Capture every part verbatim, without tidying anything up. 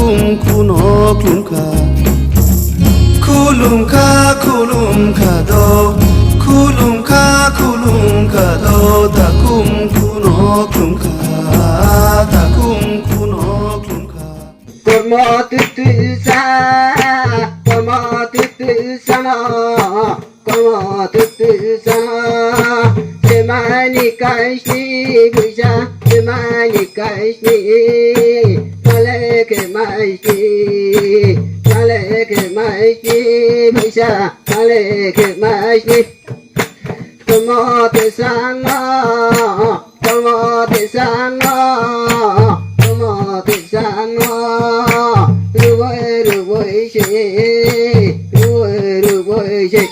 Khulum khu no khulum kha, khulum kha, khulum kha do, khulum kha, khulum kha do, takhum khu no khulum kha, takhum khu no khulum kha. Kormo tuitu sa, kormo tuitu sa no, kormo tuitu sa no, semai ni kaisni boisa, semai ni kaisni, male khe maisni, male khe maisni, boisa, male khe maisni. Kormo tuitu sa no, kormo tuitu sa no, kormo tuitu sa no, ruboi ruboi se, ruboi ruboi se.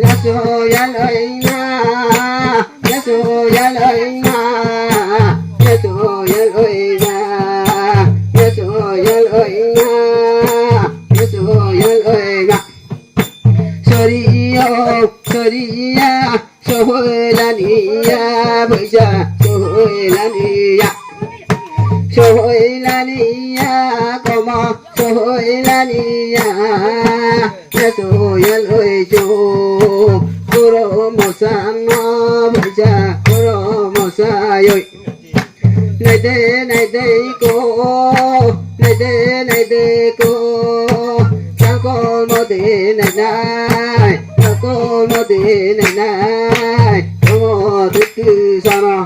Yaso yaloi na, yaso yaloi na, yaso yaloi na, yaso yaloi na, yaso yaloi na. Sori yo, sori ya, sohoi la ni ya, boisa, sohoi la ni ya. Sohoi la ni ya, kormo, sohoi la ni ya. Yaso yaloi yo, kormo sa no, boisa, kormo sa yoi. Nai de, nai de ko, nai de, nai de ko. Sangkol mo de nai nai, sangkol mo de nai nai. Kormo tuitu sa no,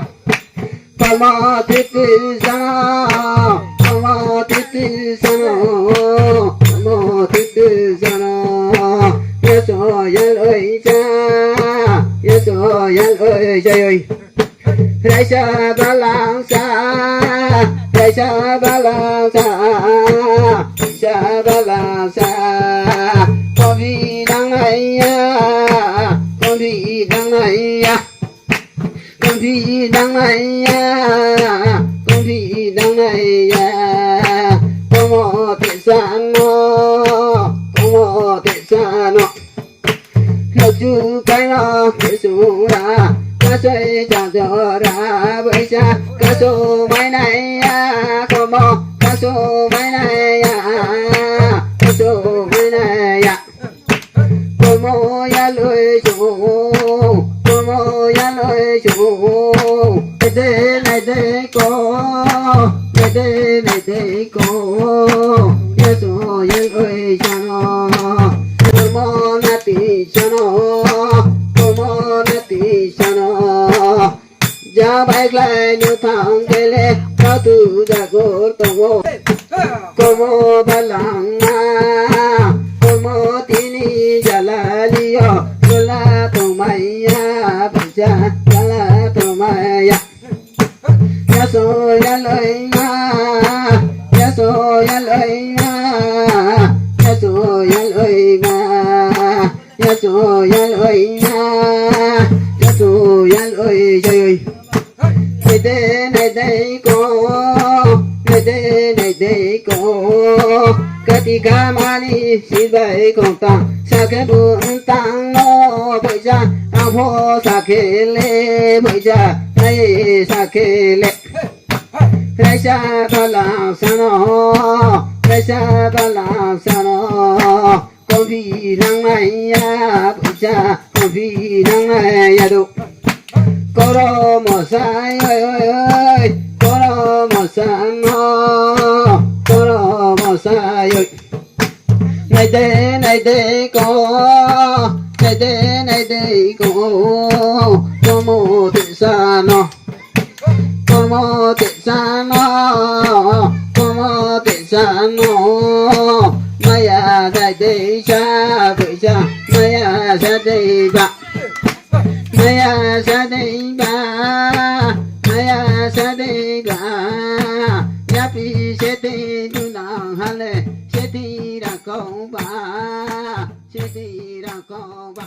kormo tuitu sa no, kormo tuitu sa no, kormo tuitu sa no. Yaso yaloi sa, yaso yaloi sa yoi. Raisa balang sa, raisa balang sa, raisa balang sa. Kompi nangnai ya, kompi nangnai ya, kompi nangnai ya, kompi nangnai ya. Kormo tuitu sa no, kormo tuitu sa no. Nochu kaino kesung ra, kasoi chang jora boisa, kasung mai nai ya, kormo, kasung mai nai ya, kasung mai nai ya. Kormo yaloi yo, kormo yaloi yo. Nai de, nai de ko, nai de, nai de ko. Yaso yaloi sa no, kormo nati sa no, kormo nati sa no. Jang bai khlai no thang khe le, katu jagur tong ou. Kormo balang na, kormo tini jala li yo, jala tongmai ya, boisa, jala tongmai ya. Yaso yaloi ma, yaso yaloi ma, yaso yaloi ma, yaso yaloi ma, yaso yaloi sa yoi. Nai de, nai de ko, nai de, nai de ko. Kati kamani sibai kongtang, sakhe bu ntang no boisa, ang pho sakhe le boisa, nai sakhe le. Raisa balang sa no, raisa balang sa no. Kompi nangnai ya, boisa, kompi nangnai ya do. Kormo sa yoi, oi, oi, kormo sa no, kormo sa yoi. Nai de, nai de ko, nai de, nai de ko, kormo tuitu sa no. Kormo tuitu sa no, kormo tuitu sa no. Maya dai dei sa, boisa, maya sa dei ba. Maya sa dei ba, maya sa dei ba. Yapi se dei du nang ha le, se dei ra kau ba, se dei ra kau ba.